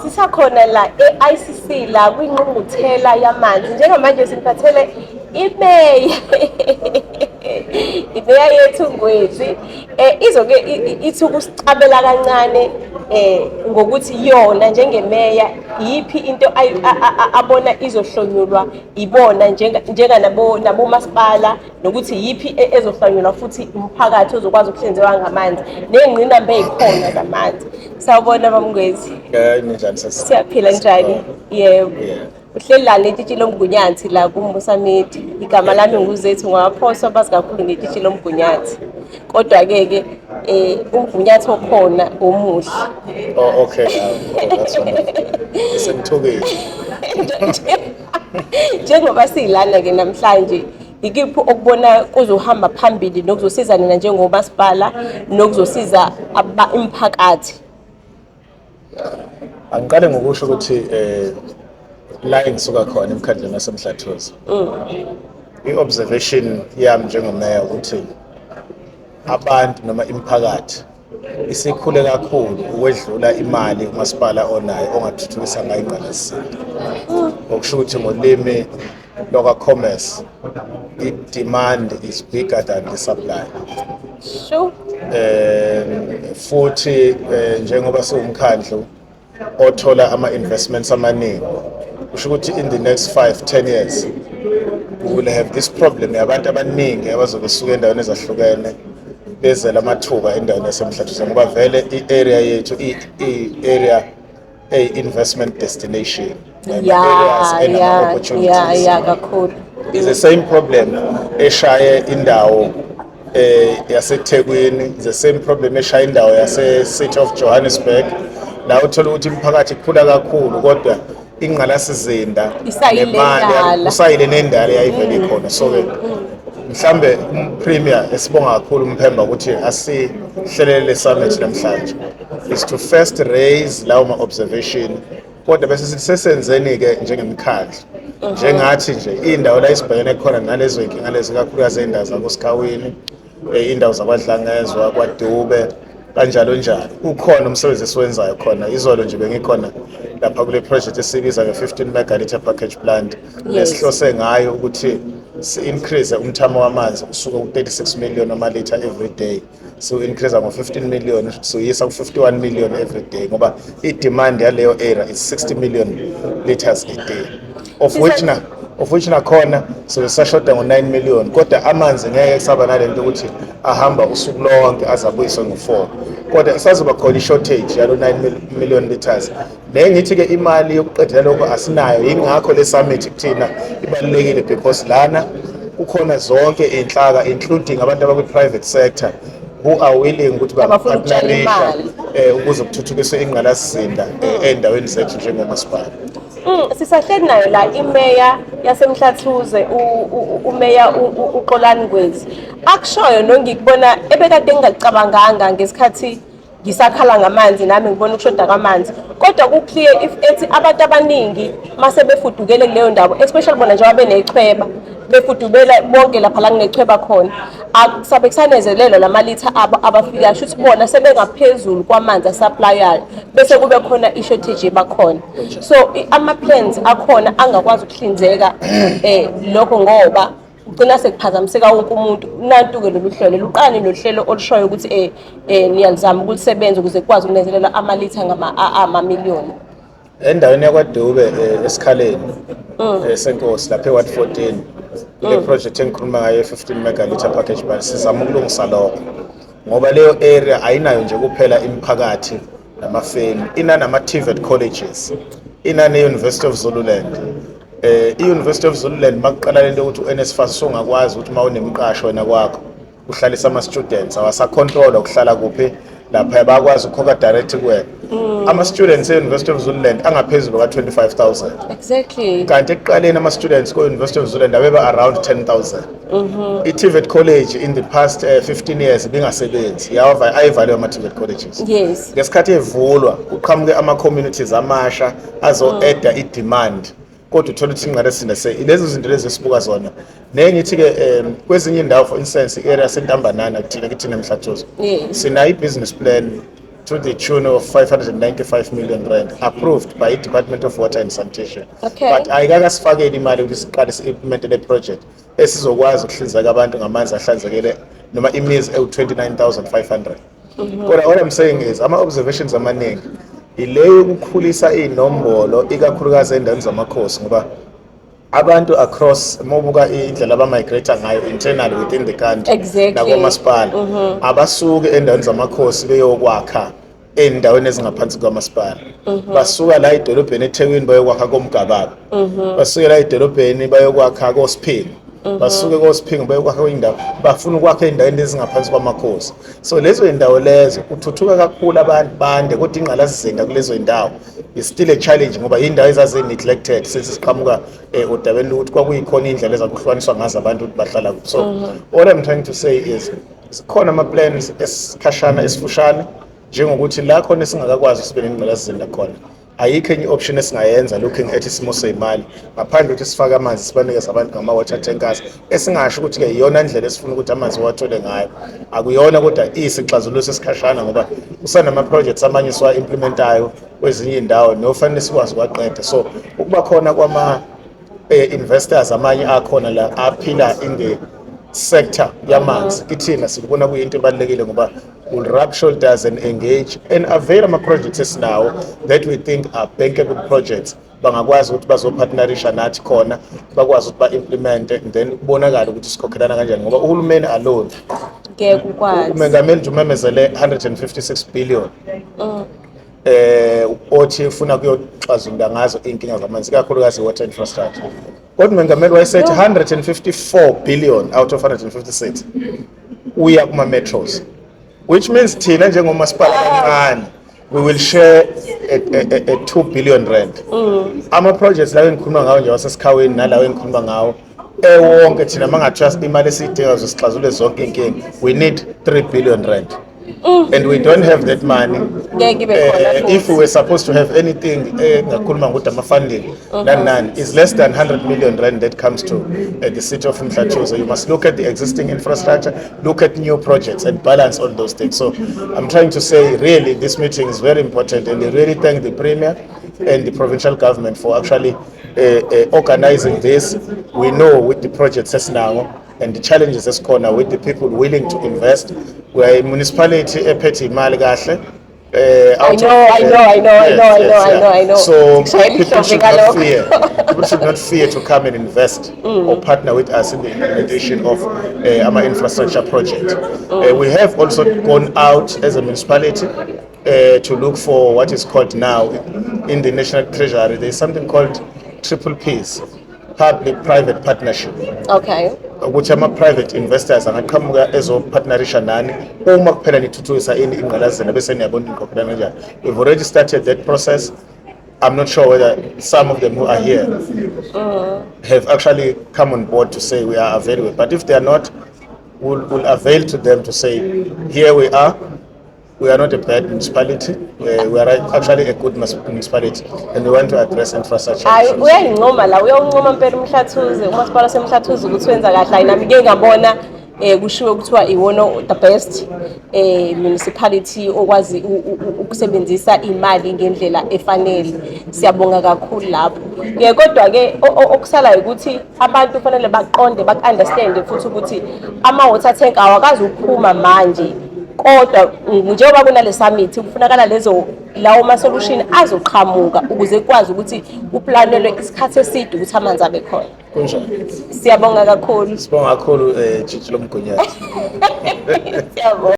Sisakhona la e-ICC la kwingqungquthela yamanzi. Njengamanje siniphathele imeya, imeya yethu Ngwezi, izoke ithi ukusicabela kancane ngokuthi yona njengemeya yiphi into abona izohlonyulwa ibona njenganabo nabomasipala, nokuthi yiphi ezohlonyulwa futhi umphakathi ozokwazi ukuhlinzekwa ngamanzi ney'ngqinamba ey'khona zamanzi. Sawubona, baba Ngwezi. Ninjani, sesi? Siyaphila, njani? Yebo. Uhleli la netshitshi lomgunyathi la kuMusa Media. Igama lami nguZethu ngwaphosa, bazi kakhulu ngetshitshi lomgunyathi. Kodwa-ke ke umgunyathi okhona omuhle. Oh, okay. Oh, that's wonderful. Sengithukile. Njengoba siyilana-ke namhlanje, ikiphi okubona kuzohamba phambili nokuzosiza nina njengomasipala nokuzosiza imiphakathi? Angiqale ngokusho ukuthi la engisuka khona emkhandlweni waseMhlathuze. I-observation yami njengomeya ukuthi abantu noma imiphakathi isikhule kakhulu ukwedlula imali umasipala onayo ongathuthukisa ngayo ingqalasizinda. Okusho ukuthi ngolimi lwakwa-commerce, i-demand is bigger than the supply. Futhi njengoba siwumkhandlu othola ama-investments amaningi, kusho ukuthi in the next 5 10 years we will have this problem yabantu abaningi abazobe besuka endaweni ezahlukene bezela amathuba endaweni yaseMhlathuze, ngoba vele i-area yethu i-area eyi-investment destination. Areas enama-opportunities. Ya, kakhulu. Is the same problem eshaye indawo yaseThekwini, the same problem eshaya indawo yase City of Johannesburg, la uthola ukuthi imiphakathi ikhula kakhulu kodwa ingqalasizinda Isayile nemali endala. Usayile nendala eyayivele ikhona. So ke mhlambe umpremier, esibonga kakhulu umphemba ukuthi asihlelele le summit namhlanje, is to first raise lawo ma-observation, kodwa bese sithi sesenzeni-ke njengemikhandlu, njengathi nje iy'ndawo la esibhekene khona nalezo y'nkinga lezi, kakhulukazi iy'ndawo zakoSikhawini, iy'ndawo zakwaDlangezwa, kwaDube, kanjalo njalo. Ukhona umsebenzi esiwenzayo khona. Izolo nje bengikhona lapha kule project esibiza nge-15 megalitre package plant, nesihlose ngayo ukuthi si-increase umthamo wamanzi usuke ku-36 million amalitha every day, siwu-increase ngo-15 million, siwuyisa ku-51 million every day, ngoba i-demand yaleyo area is 60 million liters a day, of which nakhona sobe sisashoda ngo-9 million. Kodwa amanzi ngeke kusaba nalento ukuthi ahamba usuku lonke aze abuyiswe ngo-4, kodwa isazoba khona i-shortage yalo 9 million liters. Nengithi-ke imali yokuqedela lokho asinayo, yingakho le summit kuthina ibalulekile, because lana kukhona zonke iy'nhlaka, including abantu abakwi-private sector who are willing ukuthi Abafuna ukutshala bangapartnerisha imali. Ukuze kuthuthukiswe ingqalasizinda ey'ndaweni zethu njengomasipala. Sisahleli nayo la imeya yaseMhlathuze, umeya uXolani Ngwezi. Akushoyo nongikubona ebekade ngingacabanganga ngesikhathi ngisakhala ngamanzi nami ngibona ukushoda kwamanzi, kodwa ku-clear if ethi abantu abaningi mase befudukele kuleyo ndawo, especially bona njengoba benechweba, befudubela bonke lapha la kunechweba khona, akusabe kusanezelelwa lamalitha abo abafikayo, shuthi bona sebengaphezulu kwamanzi asupplyayo, bese kube khona i-shortage ebakhona. So ama-plans akhona angakwazi ukuhlinzeka lokho, ngoba ugcina sekuphazamiseka wonke umuntu. Nantu-ke lolu hlelo luqale nohlelo olushoyo ukuthi niyalizama ukulisebenza ukuze kukwazi ukunezelela amalitha amamiliyoni. Endaweni yakwaDube, esikhaleni senkosi lapha e-ward 14, kule project engikhuluma ngayo ye-15 megalitre package plant, sizama ukulungisa lokho, ngoba leyo area ayinayo nje kuphela imiphakathi namafemi, inanama-TVET colleges, inane-University of Zululand. I-University of Zululand, makuqala lento yokuthi u-NSFAS usungakwazi ukuthi uma unemqasho wena kwakho uhlalisa ama-students, awasakhontrolwa ukuhlala kuphi lapha, bayakwazi ukukhokha direct kuwena. Ama-students e-University of Zululand angaphezulu ka-25,000, kanti ekuqaleni ama-students ko-University of Zululand abeba around 10,000. I-TVET college in the past 15 years ibingasebenzi, ayivaliwe ama-TVET colleges. Ngesikhathi evulwa kuqhamuke ama-communities amasha azo-adda i-demand, kodwa uthola ukuthi ingqalasizinda se lezi zinto lezi esibuka zona. Nengithi-ke kwezinye indawo, for instance i-area yaseNtambanana, kuthina kithina eMhlathuze, sinayo i-business plan. to the tune of 595 million rand approved by i-Department of Water and Sanitation. But ayikakasifakeli imali ukuthi siqale si-implemente le project esizokwazi ukuhlinzeka abantu ngamanzi ahlanzekile noma imizi ewu-29,500. Kodwa what I'm saying is ama-observations amaningi ile yokukhulisa iy'nombolo, ikakhulukazi ey'ndaweni zamakhosi, ngoba abantu across, uma indlela abamigrate ngayo internally within the country nakomasipala, abasuke endaweni zamakhosi beyokwakha ey'ndaweni ezingaphansi kwamasipala. Basuka la edolobheni eThekwini bayokwakha koMgababa, basuke la edolobheni bayokwakha koSiphingo, basuke koSiphingo bayokwakha kwindawo, bafuna ukwakha ey'ndaweni ezingaphansi kwamakhosi. So lezo y'ndawo lezo kuthuthuka kakhulu, abantu bande, kodwa ingqalasizinda kulezo y'ndawo is still a challenge ngoba yindawo ezazi-neglected since siqhamuka odabeni lokuthi kwakuyikhona indlela ezakuhlukaniswa ngazo abantu ukuthi bahlala kuphi. So all I'm trying to say is zikhona ama-plans esikhashana, esifushane, njengokuthi la khona esingakakwazi sibe nengqalasizinda khona, ayikho enye i-option esingayenza looking at isimo sey'mali ngaphandle ukuthi sifake amanzi, sibanikeze abantu ngama-water tankers, esingasho ukuthi-ke iyona ndlela esifuna ukuthi amanzi wathole ngayo. Akuyona, kodwa iyisixazululo sesikhashana ngoba kusanama-projects amanye esiwa-implementayo kwezinye iy'ndawo nofanele sikwazi ukuwaqeda. So ukuba khona kwama investors amanye akhona la aphila in the sector yamanzi kithina sikubona kuyinto ebalulekile ngoba we'll rub shoulders and engage and avail ama-projects esinawo that we think are bankable projects. Bangakwazi ukuthi bazopartnerisha nathi khona, bakwazi ukuthi ba-implemente and then kubonakale ukuthi sikhokhelana kanjani, ngoba uhulumeni alone Ngeke ukwazi. Umengameli nje umemezele 156 billion othi ufuna kuyoxazulula ngazo iy'nkinga zamanzi, ikakhulukazi i-water infrastructure, kodwa umengameli wayesethi 154 billion out of 156 uya kuma-metros, which means thina njengomasipala kancane we will share a 2 billion rand. Ama-projects lawo engikhuluma ngawo nje wasesikhaweni nalawo engikhuluma ngawo ewonke, thina uma ngathiwa imali esiyidinga sixazulule zonke iy'nkinga, we need 3 billion rand and we don't have that money. Ngeke ibe khona If futhi. we were supposed to have anything engakhuluma ngokuthi ama-funding nani nani is less than 100 million rand that comes to the city of Mhlathuze. You must look at the existing infrastructure, look at new projects and balance all those things. So I'm trying to say really this meeting is very important and I really thank the Premier and the provincial government for actually organizing this. We know with the projects esinawo and the challenges esikhona with the people willing to invest, we are a municipality ephethe imali kahle. I know, I know, I know, I know, I know, I know, I know. So Ngishayela people ihlombe should not kalokho. fear. People should not fear to come and invest or partner with us in the implementation of our infrastructure project. We have also gone out as a municipality to look for what is called now in the National Treasury. There is something called triple Ps, public-private partnership, ukuthi ama-private investors angaqhamuka ezopartnerisha nani uma kuphela nithuthukisa ini ingqalasizinda, bese niyabona nikhokhelana kanjani. We've already started that process. I'm not sure whether some of them who are here have actually come on board to say we are available, but if they are not, we'll avail to them to say here we are. We are not a bad municipality. We are actually a good municipality and we want to address infrastructure Hayi, issues. Uyayincoma la, uyawuncoma impela uMhlathuze, umasipala waseMhlathuze, ukuthi wenza kahle. Hayi, nami ngike ngabona kushiwo kuthiwa iwona the best municipality okwazi ukusebenzisa imali ngendlela efanele. Siyabonga kakhulu lapho ke, kodwa ke okusalayo ukuthi abantu kufanele baqonde, baku-understande futhi ukuthi ama-water tank awakazi ukuphuma manje, kodwa njengoba kunale summit kufunakala lezo lawo ma-solution azoqhamuka ukuze kukwazi ukuthi kuplanelwe isikhathi eside ukuthi amanzi abe khona. Kunjani? Siyabonga kakhulu. Sibonga kakhulu, Tshitshi lomgunyathi. Siyabonga.